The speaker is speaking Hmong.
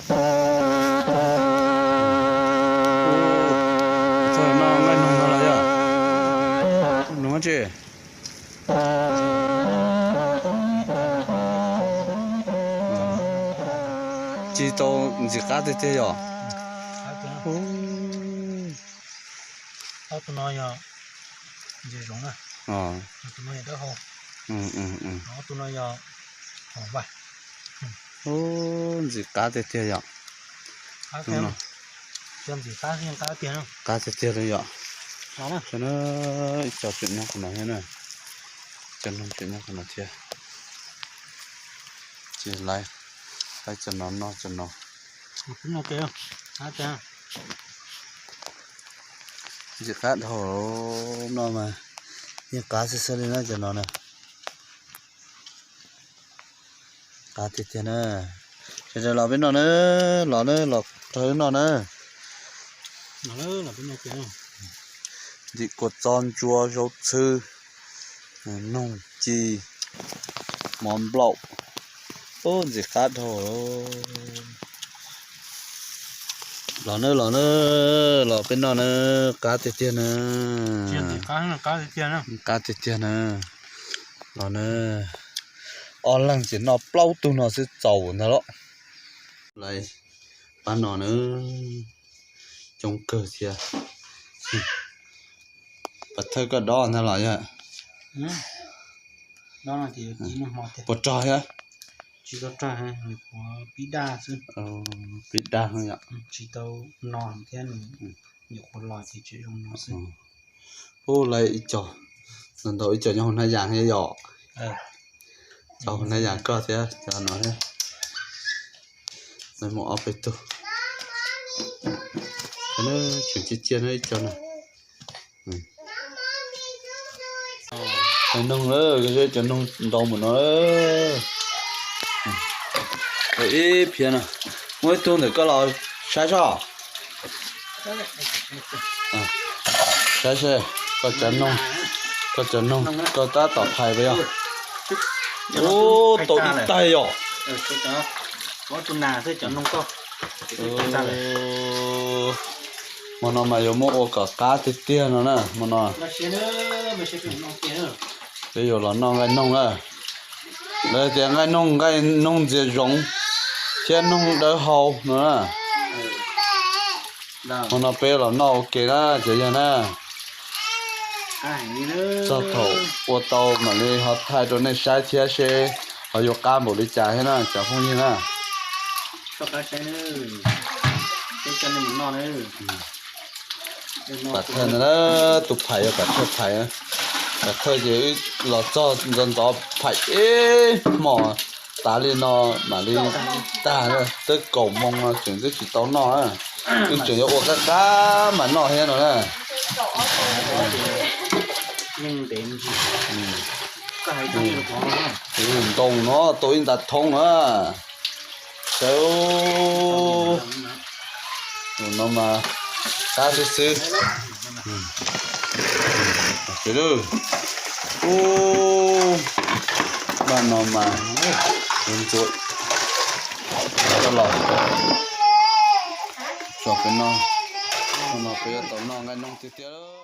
Txog noj nqaij noog no los yog noog tsi? Tsis tau ntxim qab tiag tiag yom? Tus no yog ntses zoov na. Tus no yog dawb hau. Tus no yog hom vaj. Ntxim qab tiag tiag yom. Ntxim qab, qab tiag tiag li yom. Ib co tseem nyob qhov no thiab na. Ib co noog tseem nyob qhov no thiab. Ces lawv, lawv cov no noj cov no. Ntxim qab dhau, noj mas yeej qab xwb xwb li na cov no na. Qab tiag tiag na. Sawv daws los peb noj na, los na, los raws noj na. Ntim kua txob, ntsuab, zaub txhwb, noog ci, mov nplaum. Ub, ntxim qab dhau. Los na, los na, los peb noj na, qab tiag tiag na. Qab tiag tiag na. Los na, ob leeg ces noj plaub tug no xwb txaus ntag lauj. Lawv pab no na, coob kawg thiab. Pas thawj koj dob ntag los yog? Puas rog thiab? Pib dag yom. Ub, lawv ib co, ntau ib co nyob hauv Hnab Yas thiab yom. Cov hauv Hnab Yas koj thiab cov no thiab. Lawv mus ob peb tug. Tseem ciaj ciaj na ib co no. Noog, cov noog ntau npaum no. Ib phiab no, muaj ib tug ntawm koj los saib soj. Saib seb, koj cov noog, koj cov noog koj tab tom phais puas yog? Ub, tau ib taig yom. Hmo no mas yuav muab ua kom qab tiag tiag no na, hmo no. Peb yuav los noj nqaij noog na. Lawv tias nqaij noog, nqaij noog ntxias zoov thiab noog dawb hau no na. Hmo no peb los noj ua ke na cov yawg na. Txog thaum ua tau mam li ho thaij rau nej saib thiab seb ho yuav qab npaum li cas thiab na cov phooj ywg na. Pam thawj na, tus phais yog pam thawj phais. Pam thawj ces wb los txog ntxov ntxov phais ib hmos tas li no mam li tag, twb kaum moo no tseem twb tsis tau noj na. Wb tseem yuav ua qab qab mas noj thiab no na. Ntoo no tau ib nta thoob na. Sawv, tus no mas qab xwb xwb. Ub, npaj no mas ntxuav coj los tso peb noj. Hmo no peb yuav tau noj nqaij noog tiag tiag.